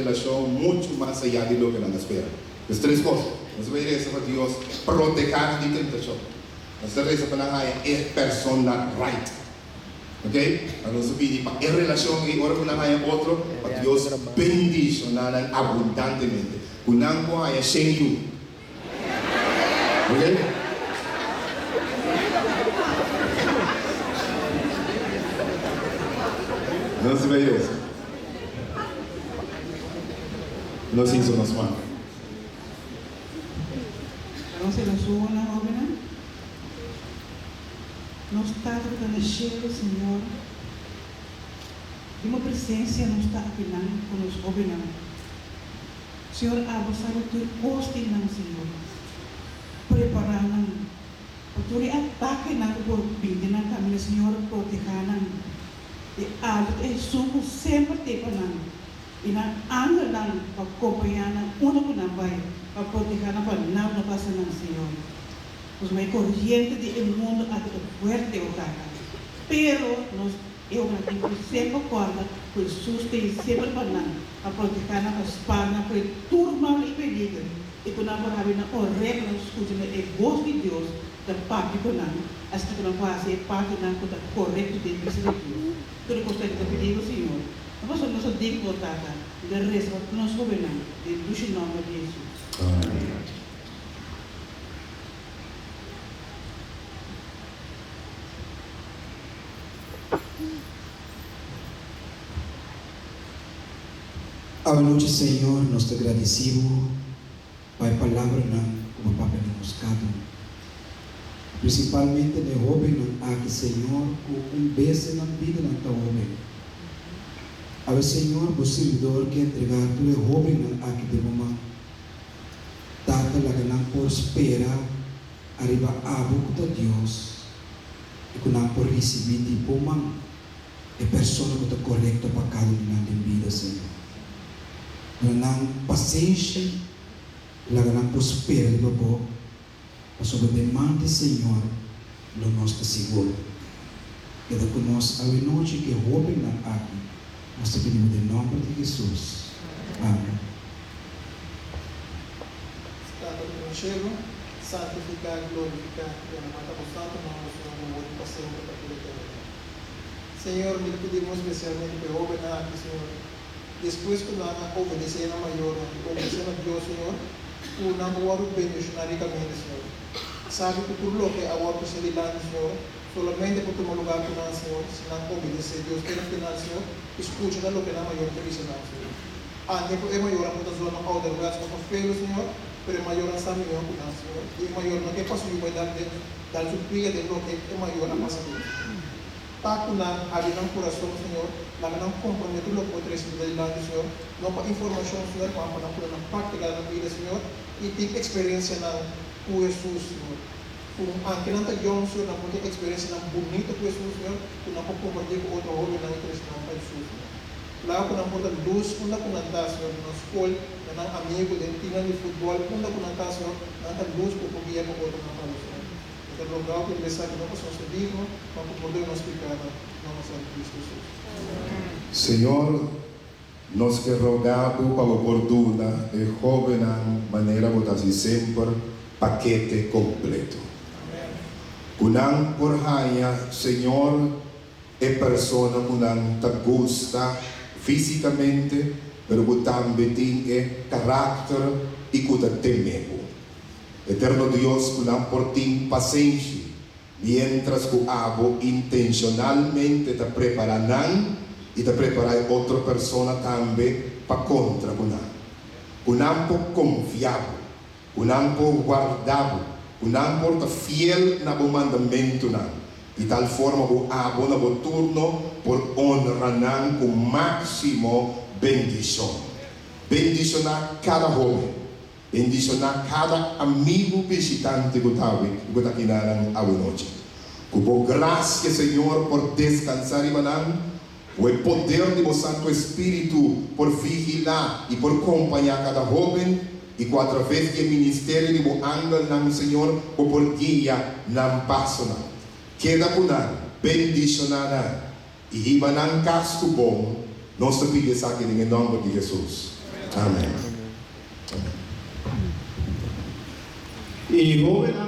relashon muchu mas ayá di loke nan ta spera. Pues tres kos, Nos ta bai resa pa Dios protehá nan di tentashon. Nos ta resa pa nan haña e persona right. Ok? Anto nos ta pidi pa e relashon ei ora ku nan haña otro, pa Dios bendishoná nan abundantemente, ku nan por haña shen yu. Ok? Nos ta bai resa. Nos hisa nos man. Nos e nos wowonan hobennan. Nos Tata ku ta na shelu, Señor, den bo presensia nos ta akinan ku nos hobennan. Señor, abo sabi tur kos di nan, Señor. Prepará nan pa tur e atakenan ku por bin den nan kaminda, Señor, protehá nan. I abo ta esun ku semper t'ei pa nan. I nan angelnan pa kompañá nan unda ku nan bai, pa protehá nan pa nada no pasa nan, Señor. Pasobra e koriente di e mundu aki ta fuerte, o Tata. Pero nos e obranan tin ku semper kòrda ku Hesus ta ei semper pa nan, pa protehá nan, pa spar nan for e tur mal i peliger, i ku nan por habri nan orea pa nan skucha na e bos di Dios ku ta papia ku nan, asina ku nan por hasi e partinan ku ta korekto den bista di Dios. Tur e kos aki ta pidi bo, Señor. No pasobra nos ta digno, Tata, mi ta resa pa tur nos hóbennan, den dushi nòmber di Hesus. Amén. Awe nochi Señor nos ta gradeci Bo pa e palabranan cu Bo papia na nos cada un. Principalmente na e hobennan aki Señor cu un bes den nan bida nan ta hoben. Awe Señor Bo sirbidor ke entrega tur e hobennan aki den Bo man. Tata laga nan por spera ariba abo ku ta Dios i ku nan por risibí di bo man e persona ku ta korekto pa kada un di nan den bida, Señor. Duna nan pasenshi i laga nan por spera riba bo, pasobra den man di Señor lo nos ta sigur. Keda ku nos awenochi ku e hóbennan aki, nos ta pidi bo den nòmber di Hesus. Amen. Tata di nos shelu, santifiká, glorifiká i alabá ta bo santu nòmber, Señor, bo wòrdu pa semper pa tur eternidat. Señor, mi ta pidi bo spesialmente pa e hóbennan aki, Señor, despues ku nan a obedesé nan mayornan i obedesé na Dios, Señor, ku nan por wòrdu bendishoná rikamente, Señor. Sabi ku tur loke a wòrdu ser dilanti, Señor, solamente por tuma lugá ku nan, Señor, si nan obedesé Dios te na final, Señor, i skucha na loke nan mayor ta bisa nan, Señor. Anke ku e mayornan por ta zona ouderwets of felo, Señor, pero e mayornan sa mihó ku nan, Señor. I e mayor no ke pa su yu bai dal den, dal su pia den loke e mayor a pasa den, Señor. Ta ku nan, habri nan kurason, Señor, laga nan komprondé tur loke bo trese bida dilanti, Señor, no pa informashon, Señor, ma pa nan pone na práktika den nan bida, Señor, i tin eksperensianan ku Hesus, Señor. Ku anke nan ta yòn, Señor, nan por tin eksperensianan bunito ku Hesus, Señor, ku nan por kompartí ku otro hóbennan i trese nan pa Hesus, Señor. Laga ku nan por ta lus unda ku nan ta, Señor, den nan skol, na nan amigu, den timnan di futbòl, unda ku nan ta, Señor, nan ta lus ku por guia pa otronan pa bo, Señor. Mi ta roga ku riba esaki no pasobra nos ta digno, ma ku por duna nos pikánan, na nos Santu Kristu Hesus. Señor, nos ke roga bo pa bo por duna e hóbennan manera bo ta hasi semper, pakete kompleto. Ku nan por haña, Señor, E persona ku nan ta gusta físikamente, pero ku tambe tin e karakter i ku ta teme bo. Eterno Dios, ku nan por tin pasenshi miéntras ku abo intenshonalmente ta prepará nan i ta prepará e otro persona tambe pa kontra ku nan. Ku nan por konfia bo, Ku nan por warda bo, ku nan por ta fiel na bo mandamentunan, di tal forma ku abo na bo turno por onra nan ku máksimo bendishon. Bendishoná kada hóben, bendishoná kada amigu bishitante ku ta awe i ku ta kina nan awenochi. Ku bo grasia, Señor, por deskansá riba nan, ku e poder di bo Santu Espíritu por vigilá i por kompañá kada hóben, i ku atraves di e ministerio di bo angelnan, Señor, bo por guia nan pasonan. Keda ku nan, bendishoná nan, i hiba nan kas ku bon. Nos ta pidi esaki den e nòmber di Hesus. Amèn. I hóbennan.